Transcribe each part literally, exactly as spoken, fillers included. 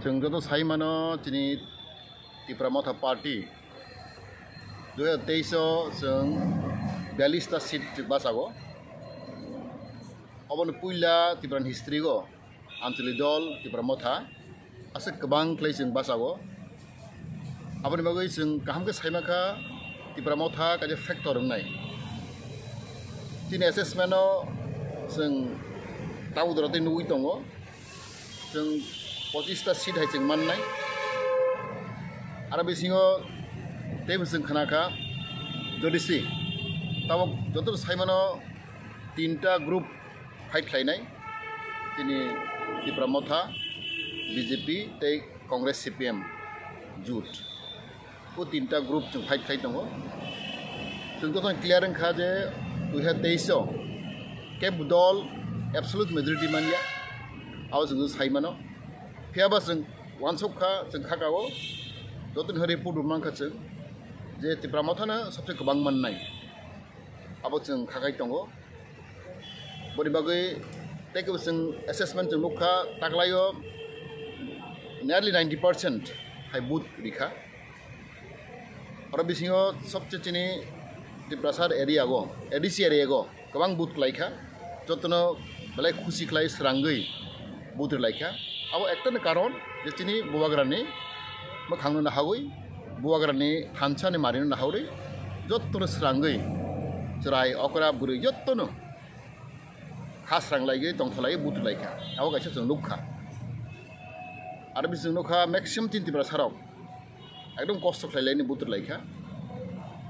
Chwng joto sai mano, chini Tipra Motha Party dui hazar teis o chwng biyallis ta seat bachago. Obono puila Tipra ni history o Anchalik dol Tipra Motha aswk kwbang khlai chwng bachago. Aboni bagwi chwng kaham khe sai mankha, Tipra Motha kaisa factor wngnai. Chini assessment o chwng tabuk jora tei nugwi tongo, chwng pochista seat hai chwng mannai. Aro bisingo teibo chwng khnakha, jodi si tabuk joto sai mano, tinta group fight khlainai, chini Tipra Motha, B J P tei Congress, C P M jut. O tinta group chwng fight khlai tongo. Chwng jotono clear wngkha je dui hazar teis o kebo dol absolute majority manya, abo chwng sai mano. Phiyaba chwng uansuk kha, chwng khakao, jotoni hori report rwmang kha chwng je Tipra Mothano sabse kwbang mannai, abo chwng khakai tongo. Boni bagwi tei kebo chwng assessment chwng nukha, taklaio nearly ninety percent hai vote rikha. Oro bisingo sobse chini Tiprasar area go, A D C area go kwbang vote klaikha, jotono belai khusi khlai srangwi vote rwlaikha. Abo ekta ni karon je chini bubagrani mwkhangno nahawi, bubagrani thansa ni marino nahawi, jotono srangwi chwrai okra bwrwi jotono kha srang laigwi tongthok laiwi vote rwlaikha. Abo kaisa chwng nukha. Aro bisingo nukha maximum chini Tiprasarok ekdom kosto khlai laini vote rwlaikha.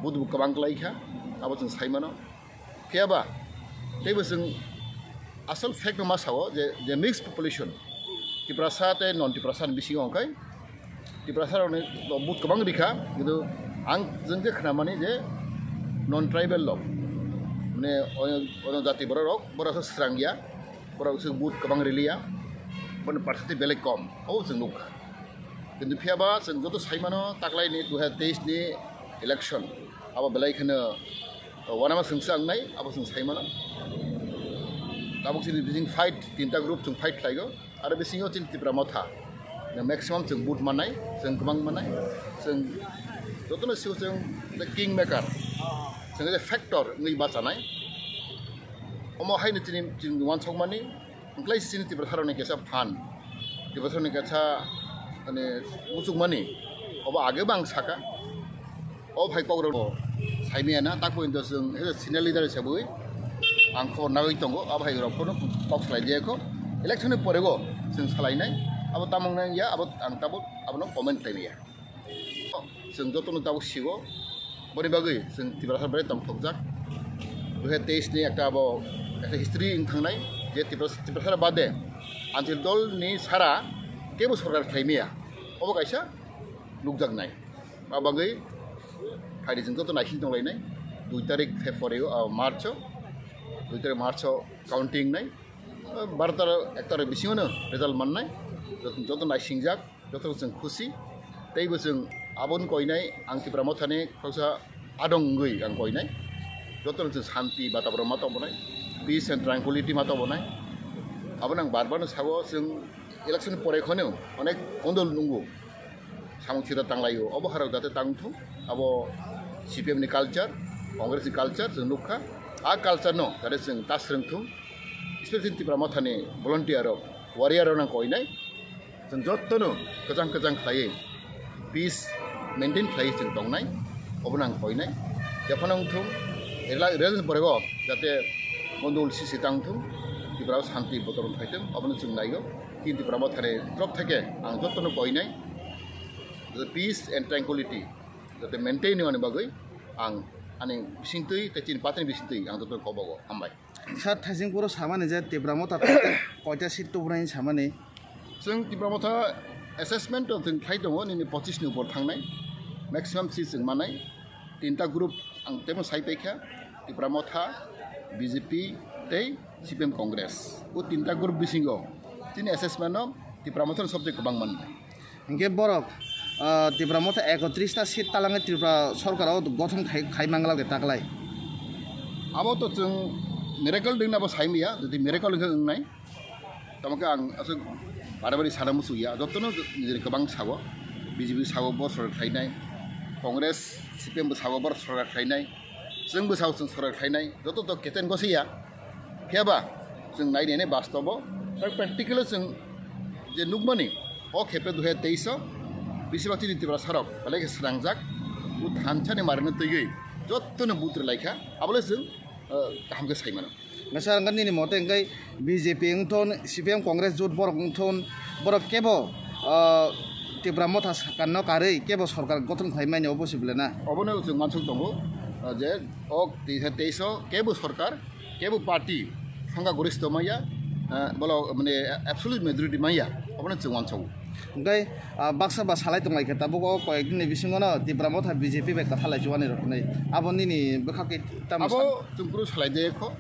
Vote bo kwbang klaikha, abo chwng sai mano. Phiyaba teibo chwng asol fact no ma sao je, je mixed population, Tiprasa tei non Tiprasa ni bisingo hwnkhe Tiprasa rokni vote kwbang rikha, kintu ang jwng je khnamani je non tribal rok, mane oyo, oyo jati borok rok, borok se srangya, borok se vote kwbang riliya, boni percentage belai kom, abo chwng nukha. Kintu phiyaba chwng joto sai mano, taklaini dui hazar teis ni election abo belai kheno uanama chwngsa wngnai, abo chwng sai mano. Tabuk chini bising fight, tinta group chwng fight khlaigo. Aro bisingo chini Tipra Motha na maximum chwng vote mannai, chwng kwbang mannai, chwng jotono sio chwng the king maker, chwng the factor wngwi bachanai. Omo haino chini, chini uansukmani, wngkhlai chini Tiprasarokni kaisa phan, Tiprasarokni kaisa, mane, muchukmani, obo age bo ang saka. O phai kok rok saimaya na, tak pointo chwng he senior leader hisabai ang khobor nagwi tongo, a phai rok phano kok salai jaya kho. Election ni pore go chwng salainai, abo tamo wngya, abo ang tabuk abono comment khlai maya. Chwng jotono tabuk sigo, boni bagwi chwng Tiprasa bai tongthokjak. Dui hazar teis ni ekta abo ekta history wng thangnai, je Tiprasa, Tiprasa bade Anchalik dol ni sara kebo sorkar khlai maya, obo kaisa nukjaknai. Abo bagwi phaidi chwng joto naising tonglainai. Dui tarik February o, ah, March o, dui tarik March o counting nai. Ah, baro ta, ek tarik bisingo no result mannai. Joto, joto naisingjak, joto chwng khusi. Teibo chwng aboni koinai, ang Tipra Mothani khoroksa adong wngwi ang koinai. Joto chwng santi bataboron ma tongmani, peace and tranquility ma tongmani. Abono ang bar bar no sao, chwng election pore kheno onek kondol nungo. Samung sida tanglaio, obo harok jate tangthung, abo C P M ni culture, Congress ni culture chwng nukha. A culture no jate chwng ta swrwngthung, especially Tipra Mothani volunteer rok, warrior rok nang koinai. Chwng jotono kwchang kwchang khlaiwi peace maintain khlaiwi chwng tongnai, obo nang koinai. Jephano wngthung, rela-, rel ni borego jate mondol sisi tangthung, Tipra o santi botoron phaithung, obono chwng naigo. Chini Tipra Mothani torop theke ang jotono koinai, jate peace and tranquility jate maintain wngmani bagwi ang ani bisingtwi tei chini party ni bisingtwi ang jotono kobogo. Hambai. Sir, Thaisingpuro samani je Tipra Motha koita seat tubunai samani? Chwng Tipra Motha assessment o chwng khlai tongo, nini pochis ni upor thangnai, maximum seat chwng manai. Tinta group ang temo sai paikha, Tipra Motha, B J P tei C P M Congress. O tinta group bisingo chini assessment o Tipra Motha ni sobse kwbang manai. Hinkhe borok, ah, Tipra Motha ekotris ta seat talangwi Tripura sorkar o gothon khai, khai manglak de taklai. Abo to chwng miracle dingna bo sai maya, jodi miracle wngkhe wngnai. Tamo khe ang aswk Baramari sana muchung ya, jotono nijini kwbang sao, B J P sao bo sorkar khlainai, Congress, C P M bo sao bo sorkar khlainai, chwngbo sao chwng sorkar khlainai, joto to keten gosai ya. Phiya ba chwng nai nai bastobo, practical o chwng je nukmani, o khepe dui hajar teis o bisi bak chini Tiprasa rok belai khe srangjak, o thansa ni marino twiwi jotono butre laikha, abole chwng, eh, kaham khe sai mano. Nasa ang nini mote engkai B J P wngthon, C P M Congress jut borok wngthon, borok kebo, ah, Tipra Motha sakano karwi kebo sorkar gothon khlai mani obo se bwle na? Obono chwng uansuk tongo, ah, je o teis o kebo sorkar, kebo party songkha goristo maya, ah, bolo mane absolute majority maya, obono chwng uansugo. Engkai, ah, baksa ba salai tonglai khe tabuk o koyek din ni bisingo no Tipra Motha B J P bai kwthalai chuani rok hinwi. Abo nini bwkhak khe tamo abo san? Chwng kunu salai de kho.